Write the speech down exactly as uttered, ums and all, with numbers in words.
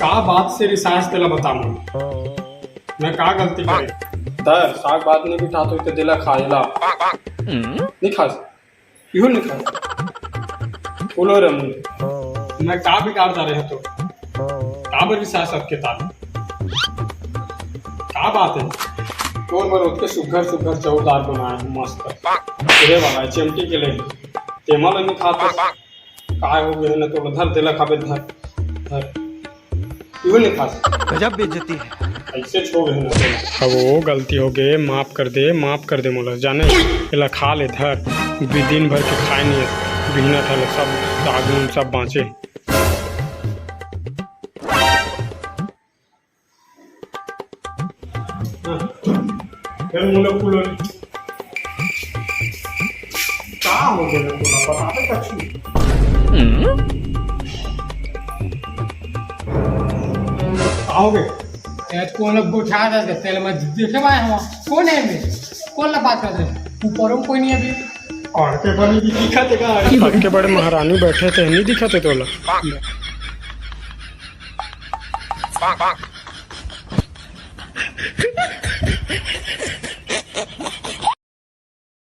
का बात से रिसास तेला बता मोला? मैं का गलती करे? धर, साग भात नहीं बिठात होई त देला खाए ला। नहीं खास। इहो नहीं खास। बोलो रे मुंह। मैं का बिगाड़ डारे हंव तो? काबर रिसास अतके तार? का बात हे? तोर बर ओतके सुग्घर सुग्घर चाउर दार बनाए हंव मस्त। तेरे वाला चिमटी के ले। तेमा ल नहीं खात हस। काय हो गे हे ना तोला? धर, तेला खाबे, धर, धर। इहो नहीं खास। गजब बेइज्जती है। ऐसे छोड़ हे ना तोला। अब वो गलती हो गे, माफ कर दे, माफ कर दे मोला। जाने, एला खा ले, धर। बि-, दिन भर के खाए नहीं हे। बिहना ठाले सब साग नून सब बांचे। फिर मुंह फूलो। का हो गे तोला? बता दे कछु। का हो गे? तें कोन ला गोठा दे, तेला मैं देखे बाय हंव। कोन हे एमे? कोन ला बात करत हे? ऊपर में कोई नहीं हे अभी। और के बनी भी दिखत हे का? अतके बड़े महारानी बैठे हे, नहीं दिखत हे तोला?